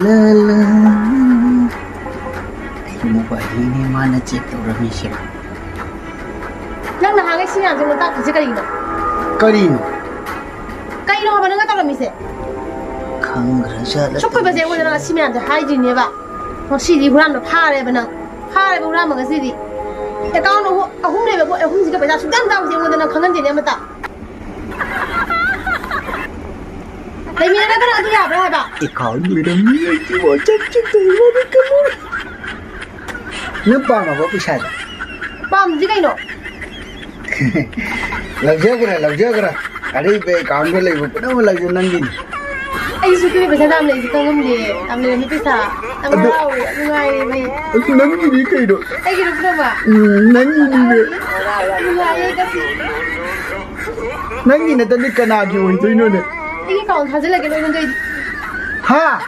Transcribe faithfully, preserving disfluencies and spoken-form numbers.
ꯂꯥ, ꯂꯥ꯫ ꯑꯩꯒꯤ ꯃꯣꯕꯥꯏꯜꯅꯤꯅꯦ ꯃꯥꯅ ꯆꯦꯛ ꯇꯧꯔꯝꯃꯤꯁꯦ꯫ ꯅꯪ ꯅꯍꯥꯟꯒꯩ ꯁꯤ ꯃꯌꯥꯝꯁꯦ ꯑꯩꯉꯣꯟꯗ ꯇꯥꯛꯇ꯭ꯔꯤꯁꯦ ꯀꯔꯤꯒꯤꯅꯣ? ꯀꯔꯤꯅꯣ? ꯀꯩꯅꯣ ꯍꯥꯏꯕ ꯅꯪꯅ ꯇꯧꯔꯝꯃꯤꯁꯦ? ꯈꯪꯈ꯭ꯔꯖꯥꯠꯂ ꯁꯨꯛ ꯀꯨꯏꯕꯁꯦ ꯑꯩꯉꯣꯟꯗ ꯅꯪ ꯇꯧꯔꯤꯁꯦ? ꯁꯤ ꯃꯌꯥꯝꯁꯦ ꯍꯥꯏꯗ꯭ꯔꯤꯅꯦꯕ꯫ ꯉꯁꯤꯗꯤ ꯍꯨꯔꯥꯟꯕ ꯐꯥꯔꯦꯕ ꯅꯪ꯫ ꯐꯥꯔꯦꯕ ꯍꯨꯔꯥꯟꯕ ꯉꯁꯤꯗꯤ꯫ ꯑꯦꯀꯥꯎꯟ ꯑꯍꯨꯝ, ꯑꯍꯨꯝ ꯂꯩꯕ ꯄꯣꯠ ꯑꯍꯨꯝꯁꯤꯒ ꯄꯩꯁꯥ ꯁꯨꯛꯇꯪ ꯆꯥꯕꯁꯦ ꯑꯩꯉꯣꯟꯗ ꯅꯪ ꯈꯪꯍꯟꯗꯦꯅꯦ ꯑꯃꯇ꯫ ꯂꯩꯃꯤꯟꯅꯔꯒꯅ ꯑꯗꯨ ꯌꯥꯕ꯭ꯔꯥ ꯍꯥꯏꯕ? ꯑꯦꯀꯥꯎꯟ ꯂꯣꯏꯔꯝꯃꯤ ꯑꯩꯒꯤ ꯋꯥꯆꯞ ꯆꯦꯛ ꯇꯧꯔꯤꯕ ꯀꯃꯥꯏ? ꯅꯪ ꯄꯥꯝꯃꯕ ꯄꯩꯁꯥꯗꯣ? ꯄꯥꯝꯗ꯭ꯔꯤ ꯀꯩꯅꯣ? ꯂꯧꯖꯈ꯭ꯔꯦ, ꯂꯧꯖꯈ꯭ꯔꯦ꯫ ꯑꯔꯩꯕ ꯑꯦꯀꯥꯎꯟꯗ ꯂꯩꯕ ꯄꯨꯝꯅꯃꯛ ꯂꯧꯖ ꯅꯪꯒꯤꯅꯤ꯫ ꯑꯩꯁꯨ ꯀꯨꯏꯔꯦ ꯄꯩꯁꯥ ꯇꯥꯟꯕ ꯂꯩꯁꯦ ꯈꯪꯉꯝꯗꯦ꯫ ꯌꯥꯝ ꯂꯩꯔꯝꯃꯤ ꯄꯩꯁꯥ꯫ ꯌꯥꯝ ꯑꯗꯣ ꯍꯔꯥꯎꯋꯦ, ꯌꯥꯝ ꯅꯨꯡꯉꯥꯏꯔꯦ ꯑꯩ꯫ ꯑꯁ, ꯅꯪꯒꯤꯅꯤ ꯀꯩꯅꯣ? ꯑꯩꯒꯤꯅ ꯄꯨꯝꯅꯃꯛ꯫ ꯎꯝ, ꯅꯪꯒꯤꯅꯤꯅꯦ꯫ ꯌꯥꯝ ꯅꯨꯡꯉꯥꯏꯔꯦ ꯉꯁꯤ꯫ ꯅꯪꯒꯤ ꯅꯠꯇꯗꯤ ꯀꯅꯥꯒꯤ ꯑꯣꯏꯗꯣꯏꯅꯣꯅꯦ? ꯑꯩꯒꯤ ꯑꯦꯀꯥꯎꯟ ꯊꯥꯖꯤꯜꯂꯒꯦ ꯂꯣꯏꯅ ꯀꯩ꯫ ꯍꯥ?